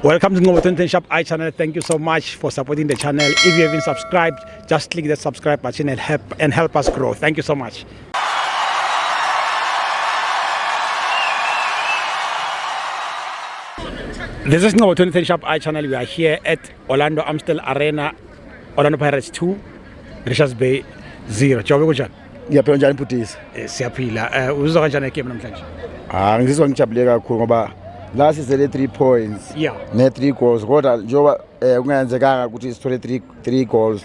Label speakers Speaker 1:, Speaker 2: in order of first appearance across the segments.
Speaker 1: Welcome to Ngobo 20 Shop I channel. Thank you so much for supporting the channel. If you haven't subscribed, just click the subscribe button and help us grow. Thank you so much. This is Ngobo 20 Shop I channel. We are here at Orlando Amstel Arena, Orlando Pirates 2, Richards Bay 0. Jobe, kunjani?
Speaker 2: Ngiyaphila, njani bhutisi?
Speaker 1: Siyaphila. Uzizwa kanjani egame namhlanje?
Speaker 2: Ah, ngizizwa ngijabule kakhulu ngoba la sizele 3 points ne 3 goals, kodwa njengoba kungenzekanga ukuthi sithole 3 goals,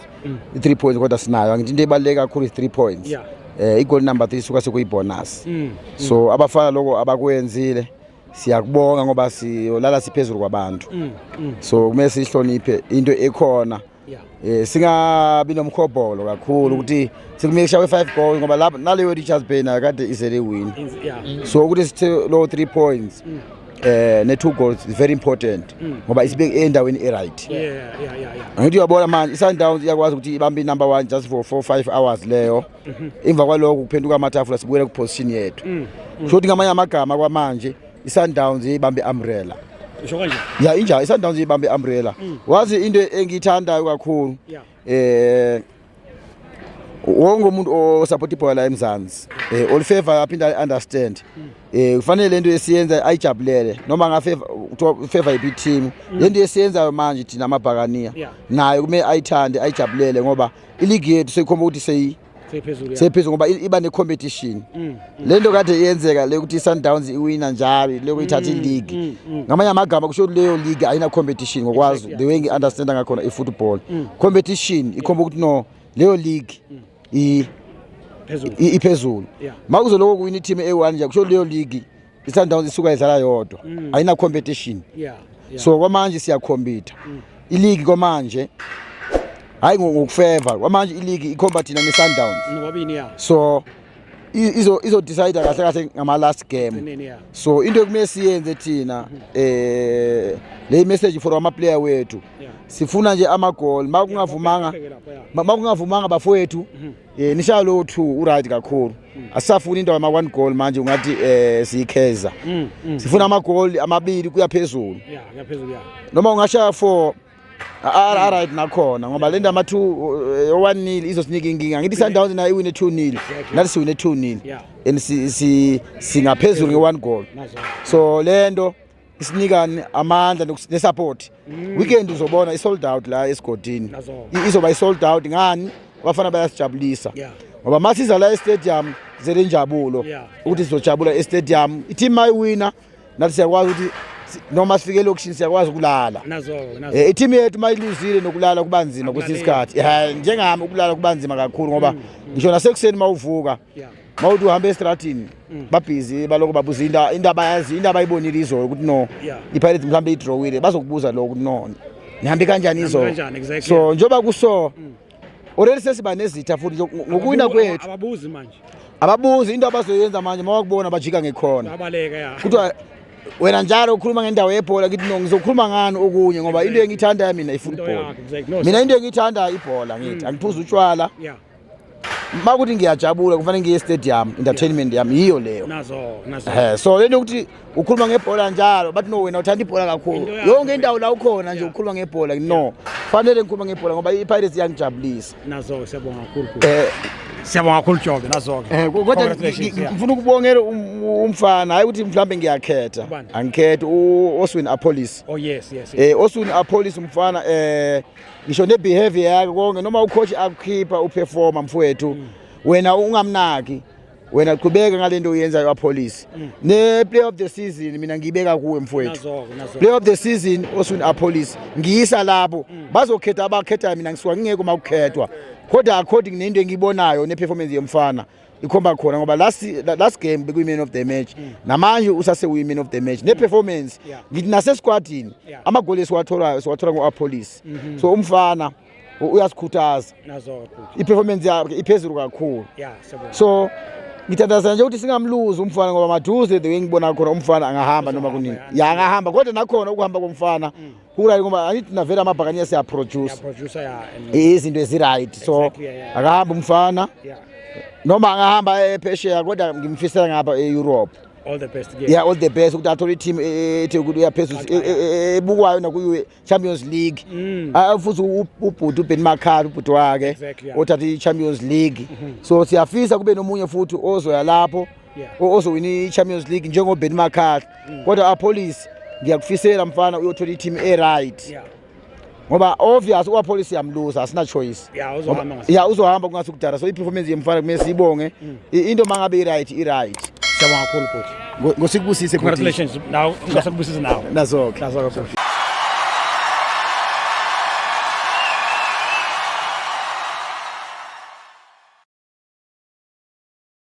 Speaker 2: i 3 points, kodwa sinayo. Angithi into ebaluleke kakhulu is 3 points. I goal number 3 suka sekuyi bonus. So abafana lokho abakwenzile siyakubonga ngoba siyolala siphezulu kwabantu. So kumele sihloniphe into ekhona. Singabi nomkhobholo kakhulu ukuthi sekumele kushawe 5 goals ngoba lapha naleyo Richards Bay nayo kade izele win. So ukuthi sithe lo 3 points ne 2 goals is very important ngoba isibeke endaweni e right. Angithi uyabona manje iSundowns iyakwazi ukuthi ibambe i-number 1 just for 4 5 hours leyo. Emva kwalokho kuphenduka amatafula, sibuyele ku position yethu. Kusho ukuthi ngamanye amagama kwamanje iSundowns ibambe umbrella.
Speaker 1: Usho kanje?
Speaker 2: Ya, injalo, iSundowns ibambe umbrella. Wazi into engiyithandayo kakhulu, wonke umuntu o-support ibhola la eMzansi, olifavor aphinda understand, kufanele lento esiyenza ayijabulele noma ngafavor, kuthiwa favor iphi team. Lento esiyenzayo manje thina amabhakaniya nayo kumele ayithande, ayijabulele ngoba iligi yethu seyikhomba ukuthi seyi
Speaker 1: Seyiphezulu, yeah.
Speaker 2: Seyiphezulu ngoba iba ne-competition. Lento kade iyenzeka le ukuthi i-Sundowns iwina njalo lokhu ithatha i-league, ngamanye amagama kusho ukuthi leyo league ayina competition ngokwazi the way ngi-understanda ngakhona i-football. Competition ikhomba ukuthi no, leyo league
Speaker 1: Phezulu.
Speaker 2: iphezulu. Ma kuzoloko kuwina i-team eyi-one nje, kusho leyo league i-Sundowns isuka idlala yodwa, ayina competition. So kwamanje siyacompeta iligi kwamanje, hayi ngokufavor, kwamanje iligi ikhomba thina ne-Sundowns.
Speaker 1: Nobabini, yeah.
Speaker 2: So izo decide kahle kahle ngama last game.
Speaker 1: Gcineni, yeah.
Speaker 2: So into ekumele siyenze thina, le message for ama player wethu, sifuna nje ama goal. Makungavumanga,
Speaker 1: Bheke lapho, yeah.
Speaker 2: makungavumanga bafowethu, nishaya lo 2 uright kakhulu. Asisafuni into ama 1 goal manje, ungathi siyikheza. Sifuna ama goal amabili kuya phezulu.
Speaker 1: Yeah, kuyaphezulu, yeah.
Speaker 2: Noma ungashaya 4, alright nakhona, ngoba le ndama 2 1-0 izosinika inkinga. Ngithi Sundowns nayo iwine 2-0, nathi siwine 2-0 and si singaphezulu nge-1 goal.
Speaker 1: Nazo.
Speaker 2: So lento isinika amandla ne-support. Weekend uzobona i-sold out la esigodini.
Speaker 1: Nazo.
Speaker 2: Izoba i-sold out ngani? Abafana bayasijabulisa ngoba masiza la e-stadium zele injabulo ukuthi sizojabula e-stadium. I-team mayiwina nathi siyakwazi ukuthi noma sifike elokishini siyakwazi ukulala.
Speaker 1: Nazo, nazo.
Speaker 2: I-team yethu mayiluzile nokulala kuba nzima kwesinye isikhathi. Njengami ukulala kuba nzima kakhulu ngoba ngisho nasekuseni mawuvuka, mawuthi uhamba estratini, babhizi baloko babuza into into abayazi, into abayibonile izolo ukuthi no, iPirates mhlawumbe idrawile, bazokubuza lokho ukuthi no, nihambe kanjani izolo?
Speaker 1: Kanjani, exactly.
Speaker 2: So njengoba kuso already sesiba nezitha futhi ngokuwina kwethu.
Speaker 1: Ababuzi manje.
Speaker 2: Ababuzi. Into abazoyenza manje, mawakubona bajika ngekhona.
Speaker 1: Babaleka, yeah.
Speaker 2: Kuthiwa wena njalo ukhuluma ngendawo yebhola. Kithi no, ngizokhuluma ngani okunye? Ngoba into engiyithandayo mina
Speaker 1: Into
Speaker 2: i-football.
Speaker 1: yakho, exactly. No,
Speaker 2: Mina into engiyithandayo ibhola. Ngithi angiphuzi utshwala. Makuthi ngiyajabula kufanele ngiye e-stadium, entertainment yami yiyo leyo.
Speaker 1: Nazo, nazo.
Speaker 2: So lento ukuthi ukhuluma ngebhola njalo, bathi no, wena uthanda ibhola kakhulu.
Speaker 1: Into yakho.
Speaker 2: Yonke indawo la ukhona nje ukhuluma ngebhola. No, fanele ngikhuluma ngebhola ngoba iPirates iyangijabulisa.
Speaker 1: Nazo, siyabonga kakhulu. Siyabonga kakhulu Jobe, nazo ke.
Speaker 2: Kodwa
Speaker 1: Congratulations, yeah.
Speaker 2: ngifuna ukubongela umfana, hayi ukuthi mhlambe ngiyakhetha.
Speaker 1: Ubani?
Speaker 2: Angikhethi, u-Oswin Appollis.
Speaker 1: Oh yes.
Speaker 2: Oswin Appollis umfana, ngisho ne-behavior yakhe konke, noma ucoach akukhipha uperforma mfowethu, wena ungamnaki, wena qhubeka ngalento oyenzayo Appollis. Ne player of the season mina ngiyibeka kuwe mfowethu.
Speaker 1: Nazo ke, nazo.
Speaker 2: Player of the season Oswin Appollis, ngiyisa lapho bazokhetha abakhethayo, mina ngisuka ngingekho makukhethwa, kodwa according nento engiyibonayo ne-performance yomfana ikhomba khona, ngoba last game bekuyi-man of the match, namanje usase-man of the match ne-performance. Ngithi nasesquadini amagoli esiwatholayo siwathola ngo-Appollis, so umfana uyasikhuthaza.
Speaker 1: Nazo bhuti.
Speaker 2: I-performance yakhe iphezulu kakhulu.
Speaker 1: Yeah, siyabonga.
Speaker 2: So ngithandaza nje ukuthi singamluzi umfana ngoba maduze, the way ngibona khona, umfana angahamba noma kunini. Ya, angahamba, kodwa nakhona ukuhamba komfana kuright ngoba angithi navele amabhakaniya siyaproduce
Speaker 1: Yeah, producer, yeah. And
Speaker 2: izinto ezi-right, so
Speaker 1: Exactly, yeah.
Speaker 2: akahamba umfana. Noma angahamba ephesheya, kodwa ngimfisela ngapha e-Europe.
Speaker 1: All the best yeah.
Speaker 2: Yeah, all the best ukuthi athole i-team ethe ukuthi uyaphezulu ebukwayo nakuyo Champions League. Ah, futhi ubhuti uBenny McCarthy, ubhuti wakhe othatha i-Champions League, so siyafisa kube nomunye futhi ozoya lapho ozowina i-Champions League njengoBenny McCarthy. Kodwa Appollis, ngiyakufisela mfana uyothola i-team e-right ngoba obvious u-Appollis siyamluza, asina choice.
Speaker 1: Yeah, uzohamba ngase.
Speaker 2: Ya, uzohamba kungasi kudala, so i-performance yemfana kumele siyibonge. Into mangabe i-right, i-right.
Speaker 1: Siyabonga kakhulu, bhuti.
Speaker 2: Ngosikubusise, bhuti.
Speaker 1: Congratulations. Now, ngasakubusisa now.
Speaker 2: Nazo-ke.
Speaker 1: Nazo-ke, bhuti.